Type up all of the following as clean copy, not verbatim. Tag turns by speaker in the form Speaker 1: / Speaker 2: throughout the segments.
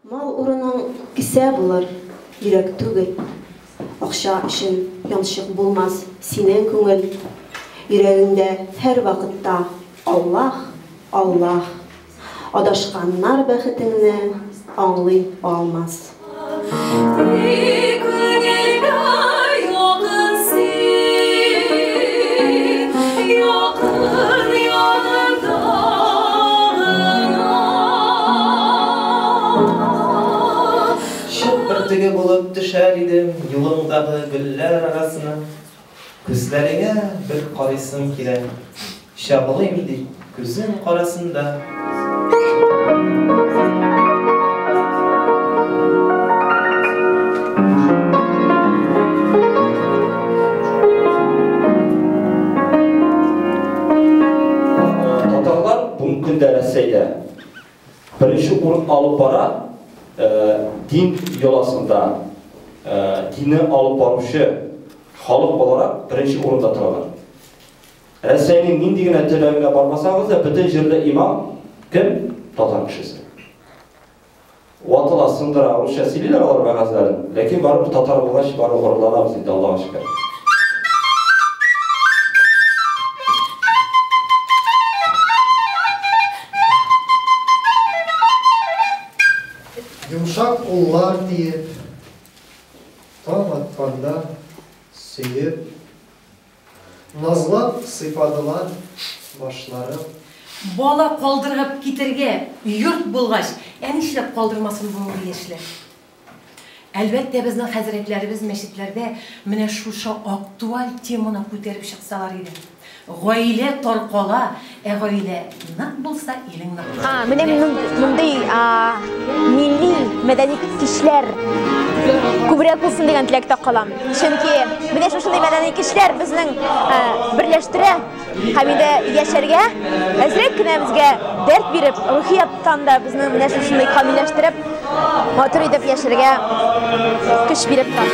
Speaker 1: Мал урының кесә булыр, йөрәк түгел. Акча өчен янчык булмас синең күңел. Йөрәгеңдә һәр вакытта Аллаһ, Аллаһ. Адашканнар бәхетеңне аңлый алмас.
Speaker 2: Чык бөртеге булып төшәр идем юлыңдагы гөлләр арасына. Күзләреңә бер карыйсым килә. Чагылыйм дип күзең карасында.
Speaker 3: Татарлар бүгенге көндә Рәсәйдә беренче урын алып бара, дин йоласында, динне алып баручы халык буларак беренче урында торалар. Рәсәйнең нинди генә төбәгенә бармасагыз да, бөтен җирдә имам кем? Татар кешесе. Ватыла, сындыра, русча сөйлиләр алар вәгазьләрен, ләкин барыбер татар булгач, барыбер горурланабыз инде, Аллага шөкер.
Speaker 4: Йомшак куллар тиеп, таң атканда сөеп, назлап сыйпадылар башларым.
Speaker 5: Бала калдырып китергә йорт булгач, ә нишләп калдырмасын бүгенге яшьләр? Әлбәттә, безнең хәзрәтләребез мәчетләрдә менә шушы актуаль теманы күтәреп чыксалар иде. Гаилә таркала, ә гаилә нык булса, илең нык.
Speaker 6: Менә мондый милли мәдәни кичләр күбрәк булсын дигән теләктә калам. Чөнки менә шушындый мәдәни кичләр безнең берләштерә һәм инде яшәргә әзрәк кенә безгә дәрт биреп, рухи яктан да безне менә шушындый камилләштереп, матур итеп яшәргә көч биреп тора.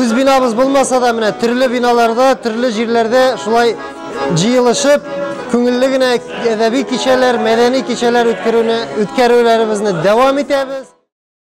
Speaker 4: Үз бинабыз булмаса да, менә төрле биналарда, төрле җирләрдә шулай җыелышып, күңелле генә әдәби кичәләр, мәдәни кичәләр үткәрүләребезне дәвам итәбез.